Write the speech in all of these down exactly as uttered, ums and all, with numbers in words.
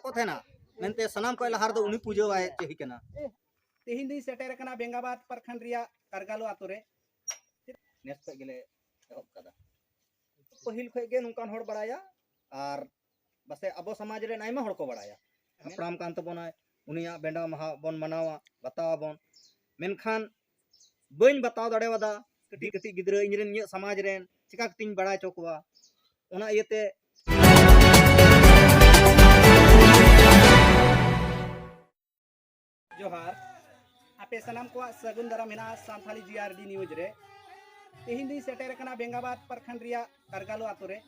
ᱠᱚ ᱛᱟᱦᱮᱱᱟ, ᱢᱮᱱᱛᱮ ᱥᱟᱱᱟᱢ ᱠᱷᱚᱱ ᱞᱟᱦᱟ ᱨᱮᱫᱚ ᱩᱱᱤ ᱯᱩᱡᱟᱹᱣᱟᱭ ᱪᱮᱫ ᱦᱩᱭ ᱠᱟᱱᱟ᱾ ᱛᱮᱦᱮᱧ ᱫᱚᱧ ᱥᱮᱴᱮᱨ ᱟᱠᱟᱱᱟ ᱵᱮᱝᱜᱟᱵᱟᱫᱽ ᱯᱨᱚᱠᱷᱚᱸᱰ ᱨᱮᱭᱟᱜ ᱠᱟᱨᱜᱟᱞᱳ ᱟᱛᱳ ᱨᱮ᱾ ᱱᱮᱥ ᱠᱷᱚᱱ ᱜᱮᱞᱮ ᱮᱦᱚᱵ ᱠᱟᱫᱟ᱾ ᱯᱟᱹᱦᱤᱞ ᱠᱷᱚᱱ ᱜᱮ ᱱᱚᱝᱠᱟᱱ ᱦᱚᱲ ᱵᱟᱲᱟᱭᱟ, ᱟᱨ ᱯᱟᱥᱮ ᱟᱵᱚ ᱥᱚᱢᱟᱡᱽ ᱨᱮᱱ ᱟᱭᱢᱟ ᱦᱚᱲ ᱠᱚ ᱵᱟᱲᱟᱭᱟ᱾ ᱦᱟᱯᱲᱟᱢ ᱠᱟᱱ ᱛᱟᱵᱚᱱᱟᱭ, ᱩᱱᱤᱭᱟᱜ ᱵᱮᱸᱰᱟ ᱢᱟᱦᱟ ᱵᱚᱱ ᱢᱟᱱᱟᱣᱟ, ᱵᱟᱛᱟᱣ ᱟᱵᱚᱱ᱾ ᱢᱮᱱᱠᱷᱟᱱ ᱵᱟᱹᱧ ᱵᱟᱛᱟᱣ ᱫᱟᱲᱮᱣᱟᱫᱟ᱾ ᱠᱟᱹᱴᱤᱡ ᱠᱟᱹᱴᱤᱡ ᱜᱤᱫᱽᱨᱟᱹ, ᱤᱧ ᱨᱮᱱ ᱤᱧᱟᱹᱜ ᱥᱚᱢᱟᱡᱽ ᱨᱮᱱ ᱪᱮᱠᱟ ᱠᱟᱛᱮᱧ ᱵᱟᱲᱟᱭ ᱦᱚᱪᱚ ᱠᱚᱣᱟ? ᱚᱱᱟ ᱤᱭᱟᱹᱛᱮ ᱡᱚᱦᱟᱨ᱾ ᱟᱯᱮ ᱥᱟᱱᱟᱢ ᱠᱚᱣᱟᱜ ᱥᱟᱹᱜᱩᱱ ᱫᱟᱨᱟᱢ ᱢᱮᱱᱟᱜᱼᱟ ᱥᱟᱱᱛᱷᱟᱞᱤ ᱡᱤ ᱟᱨ ᱰᱤ ᱱᱤᱭᱩᱡᱽ ᱨᱮ᱾ ᱛᱮᱦᱮᱧ ᱫᱚᱧ ᱥᱮᱴᱮᱨ ᱟᱠᱟᱱᱟ ᱵᱮᱝᱜᱟᱵᱟᱫᱽ ᱯᱨᱚᱠᱷᱚᱸᱰ ᱨᱮᱭᱟᱜ ᱠᱟᱨᱜᱟᱞᱳ ᱟᱛᱳ ᱨᱮ᱾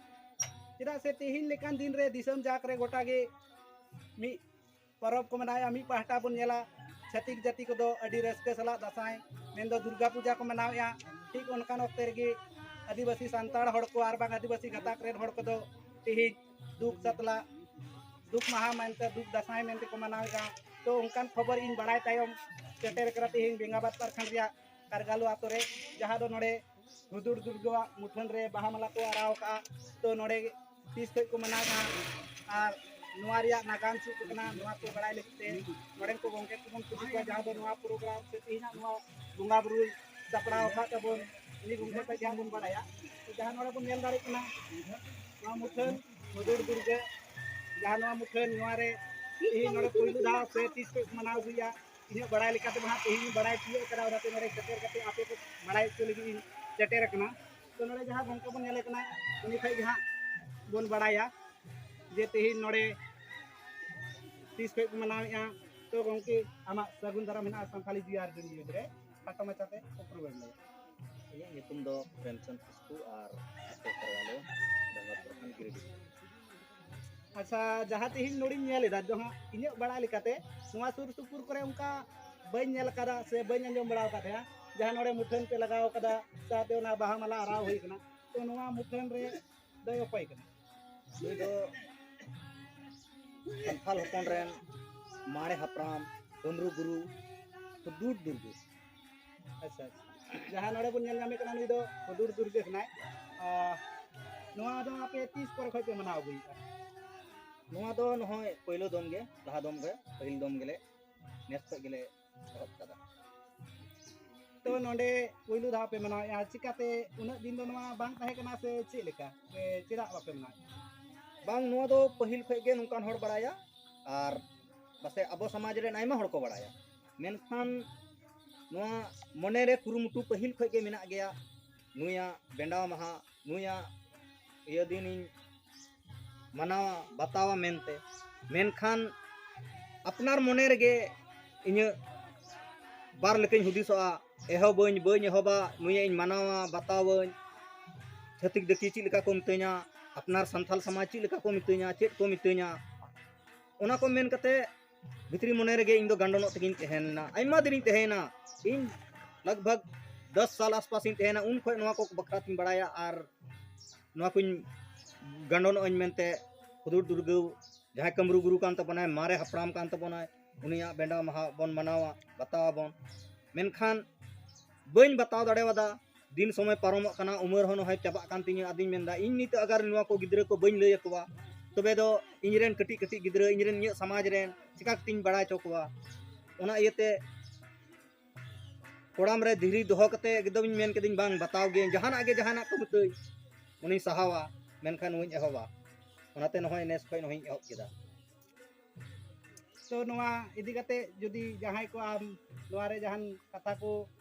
ᱪᱮᱫᱟᱜ ᱥᱮ ᱛᱮᱦᱮᱧ ᱞᱮᱠᱟᱱ ᱫᱤᱱ ᱨᱮ ᱫᱤᱥᱚᱢ ᱡᱟᱠ ᱨᱮ ᱜᱚᱴᱟ ᱜᱮ ᱢᱤᱫ ᱯᱚᱨᱚᱵᱽ ᱠᱚ ᱢᱟᱱᱟᱣᱮᱫᱼᱟ᱾ ᱢᱤᱫ ᱯᱟᱦᱴᱟ ᱵᱚᱱ ᱧᱮᱞᱟ, ᱪᱷᱟᱹᱛᱤᱠ ᱡᱟᱹᱛᱤ ᱠᱚᱫᱚ ᱟᱹᱰᱤ ᱨᱟᱹᱥᱠᱟᱹ ᱥᱟᱞᱟᱜ ᱫᱟᱸᱥᱟᱭ, ᱢᱮᱱᱫᱚ ᱫᱩᱨᱜᱟ ᱯᱩᱡᱟ ᱠᱚ ᱢᱟᱱᱟᱣᱮᱫᱼᱟ᱾ ᱴᱷᱤᱠ ᱚᱱᱠᱟᱱ ᱚᱠᱛᱮ ᱨᱮᱜᱮ ᱟᱹᱫᱤᱵᱟᱹᱥᱤ ᱥᱟᱱᱛᱟᱲ ᱦᱚᱲ ᱠᱚ ᱟᱨ ᱵᱟᱝ ᱟᱹᱫᱤᱵᱟᱹᱥᱤ ᱜᱟᱛᱟᱠ ᱨᱮᱱ ᱦᱚᱲ ᱠᱚᱫᱚ ᱛᱮᱦᱮᱧ ᱫᱩᱠ ᱥᱟᱛᱞᱟ, ᱫᱩᱠ ᱢᱟᱦᱟ ᱢᱮᱱᱛᱮ, ᱫᱩᱠ ᱫᱟᱸᱥᱟᱭ ᱢᱮᱱᱛᱮ ᱠᱚ ᱢᱟᱱᱟᱣᱮᱫᱼᱟ᱾ ᱛᱚ ᱚᱱᱠᱟᱱ ᱠᱷᱚᱵᱚᱨ ᱤᱧ ᱵᱟᱲᱟᱭ ᱛᱟᱭᱚᱢ ᱥᱮᱴᱮᱨ ᱠᱟᱱᱟ ᱛᱮᱦᱮᱧ ᱵᱮᱝᱜᱟᱵᱟᱫᱽ ᱯᱨᱚᱠᱷᱚᱸᱰ ᱨᱮᱭᱟᱜ ᱠᱟᱨᱜᱟᱞᱳ ᱟᱛᱳ ᱨᱮ, ᱡᱟᱦᱟᱸ ᱫᱚ ᱱᱚᱰᱮ ᱦᱩᱫᱩᱲ ᱫᱩᱨᱜᱟᱹᱣᱟᱜ ᱢᱩᱴᱷᱟᱹᱱ ᱨᱮ ᱵᱟᱦᱟ ᱢᱟᱞᱟ ᱠᱚ ᱟᱨᱟᱣ ᱠᱟᱜᱼᱟ᱾ ᱛᱚ ᱱᱚᱰᱮ ᱛᱤᱥ ᱠᱷᱚᱱ ᱠᱚ ᱢᱟᱱᱟᱣ ᱠᱟᱜᱼᱟ ᱟᱨ ᱱᱚᱣᱟ ᱨᱮᱭᱟᱜ ᱱᱟᱜᱟᱢ ᱪᱮᱫ ᱠᱚ ᱠᱟᱱᱟ, ᱱᱚᱣᱟ ᱠᱚ ᱵᱟᱲᱟᱭ ᱞᱟᱹᱜᱤᱫ ᱛᱮ ᱱᱚᱰᱮᱱ ᱠᱚ ᱜᱚᱢᱠᱮ ᱠᱚᱵᱚᱱ ᱠᱩᱞᱤ ᱠᱚᱣᱟ, ᱡᱟᱦᱟᱸ ᱫᱚ ᱱᱚᱣᱟ ᱯᱨᱳᱜᱨᱟᱢ ᱥᱮ ᱛᱮᱦᱮᱧᱟᱜ ᱱᱚᱣᱟ ᱵᱚᱸᱜᱟ ᱵᱩᱨᱩᱭ ᱥᱟᱯᱲᱟᱣ ᱟᱠᱟᱫ ᱛᱟᱵᱚᱱ, ᱩᱱᱤ ᱜᱚᱢᱠᱮ ᱴᱷᱮᱱ ᱡᱟᱦᱟᱸ ᱵᱚᱱ ᱵᱟᱲᱟᱭᱟ᱾ ᱛᱚ ᱡᱟᱦᱟᱸ ᱱᱚᱰᱮ ᱵᱚᱱ ᱧᱮᱞ ᱫᱟᱲᱮᱭᱟᱜ ᱠᱟᱱᱟ, ᱱᱚᱣᱟ ᱢᱩᱴᱷᱟᱹᱱ ᱦᱩᱫᱩᱲ ᱫᱩᱨᱜᱟᱹ, ᱡᱟᱦᱟᱸ ᱱᱚᱣᱟ ᱢᱩᱴᱷᱟᱹᱱ, ᱱᱚᱣᱟ ᱨᱮ ᱛᱮᱦᱮᱧ ᱱᱚᱰᱮ ᱯᱳᱭᱞᱳ ᱫᱷᱟᱣ ᱥᱮ ᱛᱤᱥ ᱠᱷᱚᱱ ᱠᱚ ᱢᱟᱱᱟᱣ ᱟᱹᱜᱩᱭᱟ, ᱤᱧᱟᱹᱜ ᱵᱟᱲᱟᱭ ᱞᱮᱠᱟᱛᱮ ᱢᱟ ᱛᱮᱦᱮᱧ ᱤᱧ ᱵᱟᱲᱟᱭ ᱛᱤᱭᱳᱜ ᱠᱟᱫᱟ, ᱚᱱᱟᱛᱮ ᱱᱚᱰᱮ ᱥᱮᱴᱮᱨ ᱠᱟᱛᱮ ᱟᱯᱮ ᱠᱚ ᱵᱟᱲᱟᱭ ᱦᱚᱪᱚ ᱞᱟᱹᱜᱤᱫ ᱤᱧ ᱥᱮᱴᱮᱨ ᱟᱠᱟᱱᱟ᱾ ᱛᱚ ᱱᱚᱰᱮ ᱡᱟᱦᱟᱸ ᱜᱚᱢᱠᱮ ᱵᱚᱱ ᱧᱮᱞᱮ ᱠᱟᱱᱟ, ᱩᱱᱤ ᱴᱷᱮᱱ ᱜᱮ ᱦᱟᱸᱜ ᱵᱚᱱ ᱵᱟᱲᱟᱭᱟ ᱡᱮ ᱛᱮᱦᱮᱧ ᱱᱚᱰᱮ ᱛᱤᱥ ᱠᱷᱚᱱ ᱠᱚ ᱢᱟᱱᱟᱣᱮᱫᱼᱟ᱾ ᱛᱚ ᱜᱚᱢᱠᱮ, ᱟᱢᱟᱜ ᱥᱟᱹᱜᱩᱱ ᱫᱟᱨᱟᱢ ᱢᱮᱱᱟᱜᱼᱟ ᱥᱟᱱᱛᱷᱟᱞᱤ ᱡᱤ ᱟᱨ ᱰᱤ ᱱᱤᱭᱩᱡᱽ ᱨᱮ᱾ ᱠᱷᱟᱴᱚ ᱢᱟᱪᱷᱟᱛᱮ ᱩᱯᱨᱩᱢ ᱮᱢ ᱞᱟᱹᱭᱟ᱾ ᱤᱧᱟᱹᱜ ᱧᱩᱛᱩᱢ ᱫᱚ ᱯᱨᱮᱢᱪᱟᱸᱫᱽ ᱠᱤᱥᱠᱩ ᱟᱨ ᱟᱛᱳ ᱠᱟᱨᱜᱟᱞᱳ, ᱰᱟᱝᱜᱟ ᱯᱨᱚᱠᱷᱚᱸᱰ, ᱜᱤᱨᱤᱰᱤᱦ᱾ ᱟᱪᱪᱷᱟ, ᱡᱟᱦᱟᱸ ᱛᱮᱦᱮᱧ ᱱᱚᱰᱮᱧ ᱧᱮᱞ ᱮᱫᱟ, ᱫᱚ ᱦᱟᱸᱜ ᱤᱧᱟᱹᱜ ᱵᱟᱲᱟᱭ ᱞᱮᱠᱟᱛᱮ ᱱᱚᱣᱟ ᱥᱩᱨ ᱥᱩᱯᱩᱨ ᱠᱚᱨᱮ ᱚᱱᱠᱟ ᱵᱟᱹᱧ ᱧᱮᱞ ᱟᱠᱟᱫᱟ ᱥᱮ ᱵᱟᱹᱧ ᱟᱸᱡᱚᱢ ᱵᱟᱲᱟ ᱟᱠᱟᱫ ᱛᱟᱦᱮᱸᱜᱼᱟ, ᱡᱟᱦᱟᱸ ᱱᱚᱰᱮ ᱢᱩᱴᱷᱟᱹᱱ ᱯᱮ ᱞᱟᱜᱟᱣ ᱟᱠᱟᱫᱟ, ᱥᱟᱶᱛᱮ ᱚᱱᱟ ᱵᱟᱦᱟ ᱢᱟᱞᱟ ᱟᱨᱟᱣ ᱦᱩᱭ ᱟᱠᱟᱱᱟ᱾ ᱛᱚ ᱱᱚᱣᱟ ᱢᱩᱴᱷᱟᱹᱱ ᱨᱮ ᱫᱚᱭ ᱚᱠᱚᱭ ᱠᱟᱱᱟ? ᱱᱩᱭ ᱫᱚ ᱥᱟᱱᱛᱷᱟᱞ ᱦᱚᱯᱚᱱ ᱨᱮᱱ ᱢᱟᱨᱮ ᱦᱟᱯᱲᱟᱢ ᱰᱩᱢᱨᱩ ᱜᱩᱨᱩ ᱦᱩᱫᱩᱲ ᱫᱩᱨᱜᱟᱹ᱾ ᱟᱪᱪᱷᱟ, ᱟᱪᱪᱷᱟ᱾ ᱡᱟᱦᱟᱸ ᱱᱚᱰᱮ ᱵᱚᱱ ᱧᱮᱞ ᱧᱟᱢᱮ ᱠᱟᱱᱟ, ᱱᱩᱭ ᱫᱚ ᱦᱩᱫᱩᱲ ᱫᱩᱨᱜᱟᱹ ᱠᱟᱱᱟᱭ᱾ ᱟᱨ ᱱᱚᱣᱟ ᱫᱚ ᱟᱯᱮ ᱛᱤᱥ ᱠᱚᱨᱮ ᱠᱷᱚᱱ ᱯᱮ ᱢᱟᱱᱟᱣ ᱟᱹᱜᱩᱭᱮᱫᱟ? ᱱᱚᱣᱟ ᱫᱚ ᱱᱚᱜᱼᱚᱭ ᱯᱳᱭᱞᱳ ᱫᱚᱢ ᱜᱮ, ᱞᱟᱦᱟ ᱫᱚᱢ ᱜᱮ, ᱯᱟᱹᱦᱤᱞ ᱫᱚᱢ ᱜᱮᱞᱮ ᱱᱮᱥ ᱠᱷᱚᱱ ᱜᱮᱞᱮ ᱮᱦᱚᱵ ᱠᱟᱫᱟ᱾ ᱛᱚ, ᱱᱚᱰᱮ ᱯᱳᱭᱞᱳ ᱫᱷᱟᱣ ᱯᱮ ᱢᱟᱱᱟᱣᱮᱫᱼᱟ, ᱪᱤᱠᱟᱛᱮ ᱩᱱᱟᱹᱜ ᱫᱤᱱ ᱫᱚ ᱱᱚᱣᱟ ᱵᱟᱝ ᱛᱟᱦᱮᱸ ᱠᱟᱱᱟ ᱥᱮ ᱪᱮᱫ ᱞᱮᱠᱟ? ᱥᱮ ᱪᱮᱫᱟᱜ ᱵᱟᱯᱮ ᱢᱟᱱᱟᱣᱮᱫᱼᱟ? ᱵᱟᱝ, ᱱᱚᱣᱟ ᱫᱚ ᱯᱟᱹᱦᱤᱞ ᱠᱷᱚᱱ ᱜᱮ ᱱᱚᱝᱠᱟᱱ ᱦᱚᱲ ᱵᱟᱲᱟᱭᱟ, ᱟᱨ ᱯᱟᱥᱮ ᱟᱵᱚ ᱥᱚᱢᱟᱡᱽ ᱨᱮᱱ ᱟᱭᱢᱟ ᱦᱚᱲ ᱠᱚ ᱵᱟᱲᱟᱭᱟ, ᱢᱮᱱᱠᱷᱟᱱ ᱱᱚᱣᱟ ᱢᱚᱱᱮ ᱨᱮ ᱠᱩᱨᱩᱢᱩᱴᱩ ᱯᱟᱹᱦᱤᱞ ᱠᱷᱚᱱ ᱜᱮ ᱢᱮᱱᱟᱜ ᱜᱮᱭᱟ, ᱱᱩᱭᱟᱜ ᱵᱮᱸᱰᱟᱣ ᱢᱟᱦᱟ, ᱱᱩᱭᱟᱜ ᱤᱭᱟᱹ ᱫᱤᱱᱤᱧ ᱢᱟᱱᱟᱣᱟ, ᱵᱟᱛᱟᱣᱟ ᱢᱮᱱᱛᱮ᱾ ᱢᱮᱱᱠᱷᱟᱱ ᱟᱯᱱᱟᱨ ᱢᱚᱱᱮ ᱨᱮᱜᱮ ᱤᱧᱟᱹᱜ ᱵᱟᱨ ᱞᱮᱠᱟᱧ ᱦᱩᱫᱤᱥᱚᱜᱼᱟ, ᱮᱦᱚᱵᱟᱹᱧ, ᱵᱟᱹᱧ ᱮᱦᱚᱵᱟ, ᱱᱩᱭᱟᱜ ᱤᱧ ᱢᱟᱱᱟᱣᱟ, ᱵᱟᱛᱟᱣᱟᱹᱧ, ᱪᱷᱟᱹᱛᱤᱠ ᱫᱤᱠᱩ ᱪᱮᱫ ᱞᱮᱠᱟ ᱠᱚ ᱢᱤᱛᱟᱹᱧᱟ, ᱟᱯᱱᱟᱨ ᱥᱟᱱᱛᱟᱲ ᱥᱚᱢᱟᱡᱽ ᱪᱮᱫ ᱞᱮᱠᱟ ᱠᱚ ᱢᱤᱛᱟᱹᱧᱟ, ᱪᱮᱫ ᱠᱚ ᱢᱤᱛᱟᱹᱧᱟ, ᱚᱱᱟ ᱠᱚ ᱢᱮᱱ ᱠᱟᱛᱮ ᱵᱷᱤᱛᱨᱤ ᱢᱚᱱᱮ ᱨᱮᱜᱮ ᱤᱧ ᱫᱚ ᱜᱟᱱᱰᱚᱱᱚᱜ ᱛᱮᱜᱤᱧ ᱛᱟᱦᱮᱸ ᱞᱮᱱᱟ, ᱟᱭᱢᱟ ᱫᱤᱱᱤᱧ ᱛᱟᱦᱮᱸᱭᱮᱱᱟ᱾ ᱤᱧ ᱞᱟᱜᱽ ᱵᱷᱟᱜᱽ ᱫᱚᱥ ᱥᱟᱞ ᱟᱥᱯᱟᱥ ᱤᱧ ᱛᱟᱦᱮᱸᱭᱮᱱᱟ, ᱩᱱ ᱠᱷᱚᱱ ᱱᱚᱣᱟ ᱠᱚ ᱵᱟᱠᱷᱨᱟ ᱛᱤᱧ ᱵᱟᱲᱟᱭᱟ᱾ ᱟᱨ ᱱᱚᱣᱟ ᱠᱚᱧ ᱜᱟᱱᱰᱚᱱᱚᱜ ᱟᱹᱧ ᱢᱮᱱᱛᱮ ᱦᱩᱫᱩᱲ ᱫᱩᱨᱜᱟᱹ ᱡᱟᱦᱟᱸᱭ ᱠᱟᱹᱢᱨᱩ ᱜᱩᱨᱩ ᱠᱟᱱ ᱛᱟᱵᱚᱱᱟᱭ, ᱢᱟᱨᱮ ᱦᱟᱯᱲᱟᱢ ᱠᱟᱱ ᱛᱟᱵᱚᱱᱟᱭ, ᱩᱱᱤᱭᱟᱜ ᱵᱮᱸᱰᱟ ᱢᱟᱦᱟ ᱵᱚᱱ ᱢᱟᱱᱟᱣᱟ, ᱵᱟᱛᱟᱣ ᱟᱵᱚᱱ᱾ ᱢᱮᱱᱠᱷᱟᱱ ᱵᱟᱹᱧ ᱵᱟᱛᱟᱣ ᱫᱟᱲᱮᱣᱟᱫᱟ᱾ ᱫᱤᱱ ᱥᱚᱢᱚᱭ ᱯᱟᱨᱚᱢᱚᱜ ᱠᱟᱱᱟ, ᱩᱢᱮᱨ ᱦᱚᱸ ᱱᱚᱜᱼᱚᱭ ᱪᱟᱵᱟᱜ ᱠᱟᱱ ᱛᱤᱧᱟᱹ᱾ ᱟᱫᱚᱧ ᱢᱮᱱᱫᱟ, ᱤᱧ ᱱᱤᱛᱚᱜ ᱟᱜᱟᱨ ᱱᱚᱣᱟ ᱠᱚ ᱜᱤᱫᱽᱨᱟᱹ ᱠᱚ ᱵᱟᱹᱧ ᱞᱟᱹᱭ ᱟᱠᱚᱣᱟ, ᱛᱚᱵᱮ ᱫᱚ ᱤᱧ ᱨᱮᱱ ᱠᱟᱹᱴᱤᱡ ᱠᱟᱹᱴᱤᱡ ᱜᱤᱫᱽᱨᱟᱹ, ᱤᱧ ᱨᱮᱱ ᱤᱧᱟᱹᱜ ᱥᱚᱢᱟᱡᱽ ᱨᱮᱱ ᱪᱤᱠᱟ ᱠᱟᱛᱮᱧ ᱵᱟᱲᱟᱭ ᱦᱚᱪᱚ ᱠᱚᱣᱟ? ᱚᱱᱟ ᱤᱭᱟᱹᱛᱮ ᱠᱚᱲᱟᱢ ᱨᱮ ᱫᱷᱤᱨᱤ ᱫᱚᱦᱚ ᱠᱟᱛᱮ ᱮᱠᱫᱚᱢᱤᱧ ᱢᱮᱱ ᱠᱮᱫᱟᱹᱧ, ᱵᱟᱝ, ᱵᱟᱛᱟᱣ ᱜᱤᱭᱟᱹᱧ, ᱡᱟᱦᱟᱱᱟᱜ ᱜᱮ, ᱡᱟᱦᱟᱱᱟᱜ ᱠᱚ ᱢᱤᱛᱟᱹᱧ, ᱩᱱᱤᱧ ᱥᱟᱦᱟᱣᱟ, ᱢᱮᱱᱠᱷᱟᱱ ᱱᱚᱣᱟᱧ ᱮᱦᱚᱵᱟ᱾ ᱚᱱᱟᱛᱮ ᱱᱚᱜᱼᱚᱭ ᱱᱮᱥ ᱠᱷᱚᱱ ᱱᱚᱜᱼᱚᱭ ᱤᱧ ᱮᱦᱚᱵ ᱠᱮᱫᱟ᱾ ᱛᱚ, ᱱᱚᱣᱟ ᱤᱫᱤ ᱠᱟᱛᱮ ᱡᱩᱫᱤ ᱡᱟᱦᱟᱸᱭ ᱠᱚ ᱟᱢ ᱱᱚᱣᱟ ᱨᱮ ᱡᱟᱦᱟᱱ ᱠᱟᱛᱷᱟ ᱠᱚ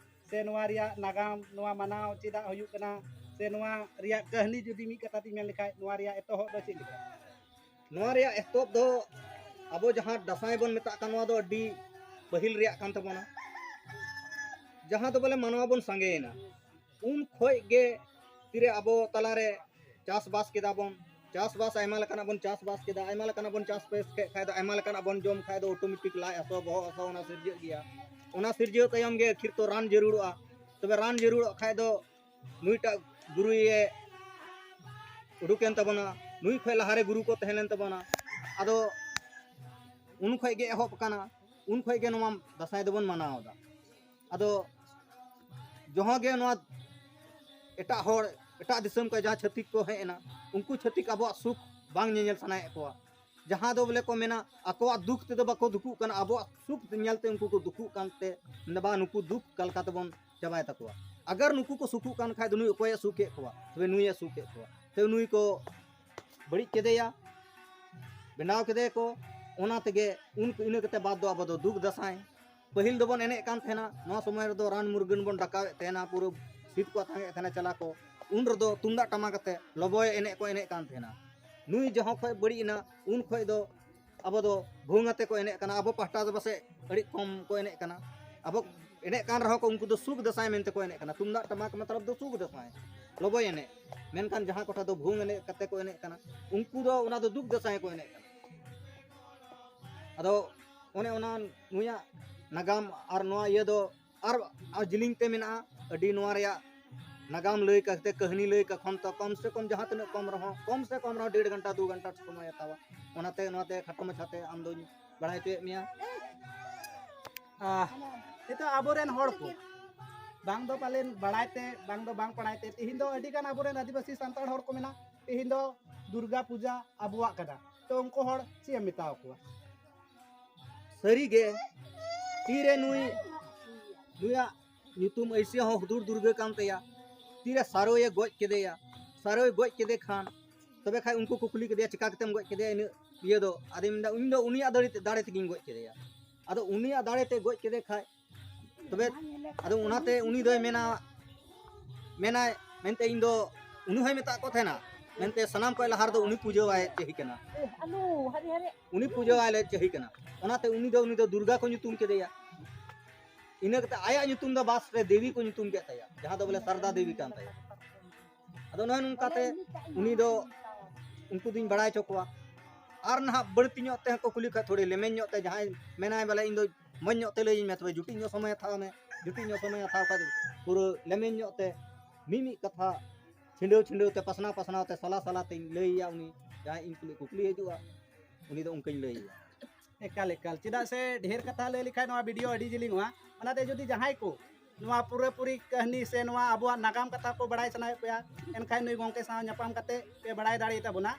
ᱥᱮ ᱱᱚᱣᱟ ᱨᱮᱭᱟᱜ ᱱᱟᱜᱟᱢ, ᱱᱚᱣᱟ ᱢᱟᱱᱟᱣ ᱪᱮᱫᱟᱜ ᱦᱩᱭᱩᱜ ᱠᱟᱱᱟ, ᱥᱮ ᱱᱚᱣᱟ ᱨᱮᱭᱟᱜ ᱠᱟᱹᱦᱱᱤ ᱡᱩᱫᱤ ᱢᱤᱫ ᱠᱟᱛᱷᱟ ᱛᱤᱧ ᱢᱮᱱ ᱞᱮᱠᱷᱟᱡ, ᱱᱚᱣᱟ ᱨᱮᱭᱟᱜ ᱮᱛᱚᱦᱚᱵ ᱫᱚ ᱪᱮᱫ ᱞᱮᱠᱟ? ᱱᱚᱣᱟ ᱨᱮᱭᱟᱜ ᱮᱛᱚᱦᱚᱵ ᱫᱚ ᱟᱵᱚ ᱡᱟᱦᱟᱸ ᱫᱟᱸᱥᱟᱭ ᱵᱚᱱ ᱢᱮᱛᱟᱜ ᱠᱟᱱ, ᱱᱚᱣᱟ ᱫᱚ ᱟᱹᱰᱤ ᱯᱟᱹᱦᱤᱞ ᱨᱮᱭᱟᱜ ᱠᱟᱱ ᱛᱟᱵᱚᱱᱟ, ᱡᱟᱦᱟᱸ ᱫᱚ ᱵᱚᱞᱮ ᱢᱟᱱᱣᱟ ᱵᱚᱱ ᱥᱟᱸᱜᱮᱭᱮᱱᱟ᱾ ᱩᱱ ᱠᱷᱚᱡ ᱜᱮ ᱛᱤᱨᱮ ᱟᱵᱚ ᱛᱟᱞᱟᱨᱮ ᱪᱟᱥᱵᱟᱥ ᱠᱮᱫᱟ ᱵᱚᱱ, ᱪᱟᱥᱵᱟᱥ ᱟᱭᱢᱟ ᱞᱮᱠᱟᱱᱟᱜ ᱵᱚᱱ ᱪᱟᱥᱵᱟᱥ ᱠᱮᱫᱟ, ᱟᱭᱢᱟ ᱞᱮᱠᱟᱱᱟᱜ ᱵᱚᱱ ᱪᱟᱥᱵᱟᱥ ᱠᱮᱫ ᱠᱷᱟᱡ ᱫᱚ, ᱟᱭᱢᱟ ᱞᱮᱠᱟᱱᱟᱜ ᱵᱚᱱ ᱡᱚᱢ ᱠᱷᱟᱡ ᱫᱚ, ᱚᱴᱳᱢᱮᱴᱤᱠ ᱞᱟᱡ ᱦᱟᱹᱥᱩ, ᱵᱚᱦᱚᱜ ᱦᱟᱹᱥᱩ ᱚᱱᱟ ᱥᱤᱨᱡᱟᱹᱜ ᱜᱮᱭᱟ᱾ ᱚᱱᱟ ᱥᱤᱨᱡᱟᱹᱣ ᱛᱟᱭᱚᱢ ᱜᱮ ᱟᱹᱠᱷᱤᱨ ᱛᱚ ᱨᱟᱱ ᱡᱟᱹᱨᱩᱲᱚᱜᱼᱟ᱾ ᱛᱚᱵᱮ ᱨᱟᱱ ᱡᱟᱹᱨᱩᱲᱚᱜ ᱠᱷᱟᱡ ᱫᱚ ᱱᱩᱭᱴᱟᱜ ᱜᱩᱨᱩᱭᱮ ᱩᱰᱩᱠᱮᱱ ᱛᱟᱵᱚᱱᱟ, ᱱᱩᱭ ᱠᱷᱚᱡ ᱞᱟᱦᱟᱨᱮ ᱜᱩᱨᱩ ᱠᱚ ᱛᱟᱦᱮᱸ ᱞᱮᱱ ᱛᱟᱵᱚᱱᱟ᱾ ᱟᱫᱚ ᱩᱱ ᱠᱷᱚᱡ ᱜᱮ ᱮᱦᱚᱵ ᱟᱠᱟᱱᱟ, ᱩᱱ ᱠᱷᱚᱡ ᱜᱮ ᱱᱚᱣᱟ ᱫᱟᱸᱥᱟᱭ ᱫᱚᱵᱚᱱ ᱢᱟᱱᱟᱣ ᱮᱫᱟ᱾ ᱟᱫᱚ ᱡᱟᱦᱟᱸ ᱜᱮ ᱱᱚᱣᱟ ᱮᱴᱟᱜ ᱦᱚᱲ, ᱮᱴᱟᱜ ᱫᱤᱥᱚᱢ ᱠᱷᱚᱱ ᱡᱟᱦᱟᱸ ᱪᱷᱟᱹᱛᱤᱠ ᱠᱚ ᱦᱮᱡ ᱮᱱᱟ, ᱩᱱᱠᱩ ᱪᱷᱟᱹᱛᱤᱠ ᱟᱵᱚᱣᱟᱜ ᱥᱩᱠ ᱵᱟᱝ ᱧᱮᱧᱮᱞ ᱥᱟᱱᱟᱭᱮᱫ ᱠᱚᱣᱟ᱾ ᱡᱟᱦᱟᱸ ᱫᱚ ᱵᱚᱞᱮ ᱠᱚ ᱢᱮᱱᱟ, ᱟᱠᱚᱣᱟᱜ ᱫᱩᱠ ᱛᱮᱫᱚ ᱵᱟᱠᱚ ᱫᱩᱠᱩᱜ ᱠᱟᱱᱟ, ᱟᱵᱚᱣᱟᱜ ᱥᱩᱠ ᱧᱮᱞᱛᱮ ᱩᱱᱠᱩ ᱠᱚ ᱫᱩᱠᱩᱜ ᱠᱟᱱᱛᱮ, ᱢᱮᱱᱫᱟ, ᱵᱟᱝ, ᱱᱩᱠᱩ ᱫᱩᱠ ᱚᱠᱟ ᱞᱮᱠᱟ ᱛᱮᱵᱚᱱ ᱪᱟᱵᱟᱭ ᱛᱟᱠᱚᱣᱟ᱾ ᱟᱜᱟᱨ ᱱᱩᱠᱩ ᱠᱚ ᱥᱩᱠᱩᱜ ᱠᱟᱱ ᱠᱷᱟᱡ ᱫᱚ ᱱᱩᱭ ᱚᱠᱚᱭᱮ ᱥᱩᱠᱮᱫ ᱠᱚᱣᱟ? ᱛᱚᱵᱮ ᱱᱩᱭᱮ ᱥᱩᱠᱮᱫ ᱠᱚᱣᱟ᱾ ᱛᱚ ᱱᱩᱭ ᱠᱚ ᱵᱟᱹᱲᱤᱡ ᱠᱮᱫᱮᱭᱟ, ᱵᱮᱱᱟᱣ ᱠᱮᱫᱮᱭᱟ ᱠᱚ᱾ ᱚᱱᱟ ᱛᱮᱜᱮ ᱩᱱ ᱤᱱᱟᱹ ᱠᱟᱛᱮ ᱵᱟᱫ ᱫᱚ ᱟᱵᱚ ᱫᱚ ᱫᱩᱠ ᱫᱟᱸᱥᱟᱭ᱾ ᱯᱟᱹᱦᱤᱞ ᱫᱚᱵᱚᱱ ᱮᱱᱮᱡ ᱠᱟᱱ ᱛᱟᱦᱮᱱᱟ, ᱱᱚᱣᱟ ᱥᱚᱢᱚᱭ ᱨᱮᱫᱚ ᱨᱟᱱ ᱢᱩᱨᱜᱟᱹᱱ ᱵᱚᱱ ᱰᱟᱠᱟᱣᱮᱫ ᱛᱟᱦᱮᱱᱟ, ᱯᱩᱨᱟᱹ ᱥᱤᱫ ᱠᱚ ᱟᱛᱟᱝᱮᱫ ᱛᱟᱦᱮᱱᱟ ᱪᱟᱞᱟ ᱠᱚ᱾ ᱩᱱ ᱨᱮᱫᱚ ᱛᱩᱢᱫᱟᱜ ᱴᱟᱢᱟᱠ ᱟᱛᱮ ᱞᱚᱵᱚᱭ ᱮᱱᱮᱡ ᱠᱚ ᱮᱱᱮᱡ ᱠᱟᱱ ᱛᱟᱦᱮᱱᱟ᱾ ᱱᱩᱭ ᱡᱟᱦᱟᱸ ᱠᱷᱚᱡ ᱵᱟᱹᱲᱤᱡ ᱮᱱᱟ, ᱩᱱ ᱠᱷᱚᱡ ᱫᱚ ᱟᱵᱚ ᱫᱚ ᱵᱷᱩᱝ ᱟᱛᱮ ᱠᱚ ᱮᱱᱮᱡ ᱠᱟᱱᱟ᱾ ᱟᱵᱚ ᱯᱟᱦᱴᱟ ᱫᱚ ᱯᱟᱥᱮᱡ ᱟᱹᱰᱤ ᱠᱚᱢ ᱠᱚ ᱮᱱᱮᱡ ᱠᱟᱱᱟ᱾ ᱟᱵᱚ ᱮᱱᱮᱡ ᱠᱟᱱ ᱨᱮᱦᱚᱸ ᱠᱚ, ᱩᱱᱠᱩ ᱫᱚ ᱥᱩᱠ ᱫᱟᱸᱥᱟᱭ ᱢᱮᱱᱛᱮ ᱠᱚ ᱮᱱᱮᱡ ᱠᱟᱱᱟ᱾ ᱛᱩᱢᱫᱟᱜ ᱴᱟᱢᱟᱠ ᱢᱚᱛᱞᱚᱵ ᱫᱚ ᱥᱩᱠ ᱫᱟᱸᱥᱟᱭ, ᱞᱚᱵᱚᱭ ᱮᱱᱮᱡ᱾ ᱢᱮᱱᱠᱷᱟᱱ ᱡᱟᱦᱟᱸ ᱠᱚᱴᱷᱟ ᱫᱚ ᱵᱷᱩᱝ ᱮᱱᱮᱡ ᱠᱟᱛᱮ ᱠᱚ ᱮᱱᱮᱡ ᱠᱟᱱᱟ, ᱩᱱᱠᱩ ᱫᱚ ᱚᱱᱟ ᱫᱚ ᱫᱩᱠ ᱫᱟᱸᱥᱟᱭ ᱠᱚ ᱮᱱᱮᱡ ᱠᱟᱱᱟ᱾ ᱟᱫᱚ ᱚᱱᱮ ᱚᱱᱟ ᱱᱩᱭᱟᱜ ᱱᱟᱜᱟᱢ ᱟᱨ ᱱᱚᱣᱟ ᱤᱭᱟᱹ ᱫᱚ ᱟᱨ, ᱟᱨ ᱡᱤᱞᱤᱧ ᱛᱮ ᱢᱮᱱᱟᱜᱼᱟ᱾ ᱟᱹᱰᱤ ᱱᱚᱣᱟ ᱨᱮᱭᱟᱜ ᱱᱟᱜᱟᱢ ᱞᱟᱹᱭ ᱠᱟᱛᱮ, ᱠᱟᱹᱦᱱᱤ ᱞᱟᱹᱭ ᱠᱟ ᱠᱷᱚᱱ ᱛᱚ ᱠᱚᱢ ᱥᱮ ᱠᱚᱢ, ᱡᱟᱦᱟᱸ ᱛᱤᱱᱟᱹᱜ ᱠᱚᱢ ᱨᱮᱦᱚᱸ, ᱠᱚᱢ ᱥᱮ ᱠᱚᱢ ᱨᱮᱦᱚᱸ ᱰᱮᱲ ᱜᱷᱚᱱᱴᱟ, ᱫᱩ ᱜᱷᱚᱱᱴᱟ ᱥᱚᱢᱚᱭ ᱦᱟᱛᱟᱣᱟ᱾ ᱚᱱᱟᱛᱮ ᱱᱚᱣᱟᱛᱮ ᱠᱷᱟᱴᱚ ᱢᱟᱪᱷᱟᱛᱮ ᱟᱢ ᱫᱚᱧ ᱵᱟᱲᱟᱭ ᱦᱚᱪᱚᱭᱮᱫ ᱢᱮᱭᱟ᱾ ᱟᱦ, ᱱᱤᱛᱚᱜ ᱟᱵᱚᱨᱮᱱ ᱦᱚᱲ ᱠᱚ ᱵᱟᱝ ᱫᱚ ᱯᱟᱞᱮᱱ ᱵᱟᱲᱟᱭ ᱛᱮ, ᱵᱟᱝ ᱫᱚ ᱵᱟᱝ ᱵᱟᱲᱟᱭ ᱛᱮ, ᱛᱮᱦᱮᱧ ᱫᱚ ᱟᱹᱰᱤ ᱜᱟᱱ ᱟᱵᱚᱨᱮᱱ ᱟᱹᱫᱤᱵᱟᱹᱥᱤ ᱥᱟᱱᱛᱟᱲ ᱦᱚᱲ ᱠᱚ ᱢᱮᱱᱟᱜ, ᱛᱮᱦᱮᱧ ᱫᱚ ᱫᱩᱨᱜᱟ ᱯᱩᱡᱟ ᱟᱵᱚᱣᱟᱜ ᱠᱟᱱᱟ᱾ ᱛᱚ ᱩᱱᱠᱩ ᱦᱚᱲ ᱪᱮᱫ ᱮᱢ ᱢᱮᱛᱟ ᱠᱚᱣᱟ? ᱥᱟᱹᱨᱤᱜᱮ, ᱛᱤᱨᱮ ᱱᱩᱭ, ᱱᱩᱭᱟᱜ ᱧᱩᱛᱩᱢ ᱟᱹᱭᱥᱤᱭᱟ ᱦᱚᱸ ᱦᱩᱫᱩᱲ ᱫᱩᱨᱜᱟᱹ ᱠᱟᱱ ᱛᱟᱭᱟ, ᱛᱤᱨᱮ ᱥᱟᱨᱳᱭᱮ ᱜᱚᱡ ᱠᱮᱫᱮᱭᱟ, ᱥᱟᱨᱳᱭ ᱜᱚᱡ ᱠᱮᱫᱮ ᱠᱷᱟᱱ, ᱛᱚᱵᱮ ᱠᱷᱟᱡ ᱩᱱᱠᱩ ᱠᱚ ᱠᱩᱞᱤ ᱠᱮᱫᱮᱭᱟ, "ᱪᱤᱠᱟ ᱠᱟᱛᱮᱢ ᱜᱚᱡ ᱠᱮᱫᱮᱭᱟ ᱤᱱᱟᱹᱜ ᱤᱭᱟᱹ ᱫᱚ?" ᱟᱫᱚᱭ ᱢᱮᱱᱫᱟ, "ᱤᱧ ᱫᱚ ᱩᱱᱤᱭᱟᱜ ᱫᱟᱲᱮ ᱛᱮ, ᱫᱟᱲᱮ ᱛᱮᱜᱮᱧ ᱜᱚᱡ ᱠᱮᱫᱮᱭᱟ᱾" ᱟᱫᱚ ᱩᱱᱤᱭᱟᱜ ᱫᱟᱲᱮ ᱛᱮ ᱜᱚᱡ ᱠᱮᱫᱮ ᱠᱷᱟᱡ, ᱛᱚᱵᱮ ᱟᱫᱚ ᱚᱱᱟᱛᱮ ᱩᱱᱤ ᱫᱚᱭ ᱢᱮᱱᱟ, ᱢᱮᱱᱟᱭ ᱢᱮᱱᱛᱮ, ᱤᱧ ᱫᱚ ᱩᱱᱤ ᱦᱚᱸᱭ ᱢᱮᱛᱟᱜ ᱠᱚ ᱛᱟᱦᱮᱱᱟ, ᱢᱮᱱᱛᱮ ᱥᱟᱱᱟᱢ ᱠᱷᱚᱱ ᱞᱟᱦᱟ ᱨᱮᱫᱚ ᱩᱱᱤ ᱯᱩᱡᱟᱹᱣᱟᱭ ᱪᱟᱹᱦᱤ ᱠᱟᱱᱟ, ᱩᱱᱤ ᱯᱩᱡᱟᱹᱣᱟᱭ ᱞᱮ ᱪᱟᱹᱦᱤ ᱠᱟᱱᱟ᱾ ᱚᱱᱟᱛᱮ ᱩᱱᱤ ᱫᱚ, ᱩᱱᱤ ᱫᱚ ᱫᱩᱨᱜᱟ ᱠᱚ ᱧᱩᱛᱩᱢ ᱠᱮᱫᱮᱭᱟ᱾ ᱤᱱᱟᱹ ᱠᱟᱛᱮ ᱟᱭᱟᱜ ᱧᱩᱛᱩᱢ ᱫᱚ ᱵᱟᱥ ᱨᱮ ᱫᱮᱵᱤ ᱠᱚ ᱧᱩᱛᱩᱢ ᱠᱮᱫ ᱛᱟᱭᱟ, ᱡᱟᱦᱟᱸ ᱫᱚ ᱵᱚᱞᱮ ᱥᱟᱨᱫᱟ ᱫᱮᱵᱤ ᱠᱟᱱ ᱛᱟᱭᱟ᱾ ᱟᱫᱚ ᱱᱚᱜᱼᱚᱭ ᱱᱚᱝᱠᱟᱛᱮ ᱩᱱᱤ ᱫᱚ, ᱩᱱᱠᱩ ᱫᱚᱧ ᱵᱟᱲᱟᱭ ᱦᱚᱪᱚ ᱠᱚᱣᱟ᱾ ᱟᱨ ᱱᱟᱦᱟᱜ ᱵᱟᱹᱲᱛᱤ ᱧᱚᱜ ᱛᱮᱦᱚᱸ ᱠᱚ ᱠᱩᱞᱤ ᱠᱷᱟᱡ, ᱛᱷᱚᱲᱤ ᱞᱮᱢᱮᱧ ᱧᱚᱜ ᱛᱮ, ᱡᱟᱦᱟᱸᱭ ᱢᱮᱱᱟᱭ ᱵᱚᱞᱮ, "ᱤᱧ ᱫᱚ ᱢᱚᱡᱽ ᱧᱚᱜ ᱛᱮ ᱞᱟᱹᱭᱟᱹᱧ ᱢᱮ, ᱛᱚᱵᱮ ᱡᱩᱴᱤᱡ ᱧᱚᱜ ᱥᱚᱢᱚᱭ ᱦᱟᱛᱟᱣ ᱢᱮ", ᱡᱩᱴᱤᱡ ᱧᱚᱜ ᱥᱚᱢᱚᱭ ᱦᱟᱛᱟᱣ ᱠᱷᱟᱡ ᱯᱩᱨᱟᱹ ᱞᱮᱢᱮᱧ ᱧᱚᱜ ᱛᱮ ᱢᱤᱢᱤᱫ ᱠᱟᱛᱷᱟ ᱪᱷᱤᱸᱰᱟᱹᱣ ᱪᱷᱤᱸᱰᱟᱹᱣ ᱛᱮ, ᱯᱟᱥᱱᱟᱣ ᱯᱟᱥᱱᱟᱣ ᱛᱮ, ᱥᱟᱞᱟ ᱥᱟᱞᱟ ᱛᱮᱧ ᱞᱟᱹᱭ ᱟᱭᱟ᱾ ᱩᱱᱤ ᱡᱟᱦᱟᱸᱭ ᱤᱧ ᱠᱩᱞᱤ, ᱠᱩᱠᱞᱤ ᱦᱤᱡᱩᱜᱼᱟ, ᱩᱱᱤ ᱫᱚ ᱚᱱᱠᱟᱧ ᱞᱟᱹᱭ ᱟᱭᱟ᱾ ᱮᱠᱟᱞ, ᱮᱠᱟᱞ᱾ ᱪᱮᱫᱟᱜ ᱥᱮ ᱰᱷᱮᱨ ᱠᱟᱛᱷᱟ ᱞᱟᱹᱭ ᱞᱮᱠᱷᱟᱱ ᱱᱚᱣᱟ ᱵᱷᱤᱰᱤᱭᱳ ᱟᱹᱰᱤ ᱡᱤᱞᱤᱧᱚᱜᱼᱟ᱾ ᱚᱱᱟᱛᱮ ᱡᱩᱫᱤ ᱡᱟᱦᱟᱸᱭ ᱠᱚ ᱱᱚᱣᱟ ᱯᱩᱨᱟᱹᱯᱩᱨᱤ ᱠᱟᱹᱦᱱᱤ ᱥᱮ ᱱᱚᱣᱟ ᱟᱵᱚᱣᱟᱜ ᱱᱟᱜᱟᱢ ᱠᱟᱛᱷᱟ ᱠᱚ ᱵᱟᱲᱟᱭ ᱥᱟᱱᱟᱭᱮᱫ ᱯᱮᱭᱟ, ᱮᱱᱠᱷᱟᱱ ᱱᱩᱭ ᱜᱚᱢᱠᱮ ᱥᱟᱶ ᱧᱟᱯᱟᱢ ᱠᱟᱛᱮ ᱯᱮ ᱵᱟᱲᱟᱭ ᱫᱟᱲᱮᱭᱟᱛᱟ ᱵᱚᱱᱟ᱾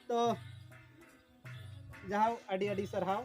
ᱛᱚ ᱡᱟᱦᱟᱸ ᱟᱹᱰᱤ ᱟᱹᱰᱤ ᱥᱟᱨᱦᱟᱣ᱾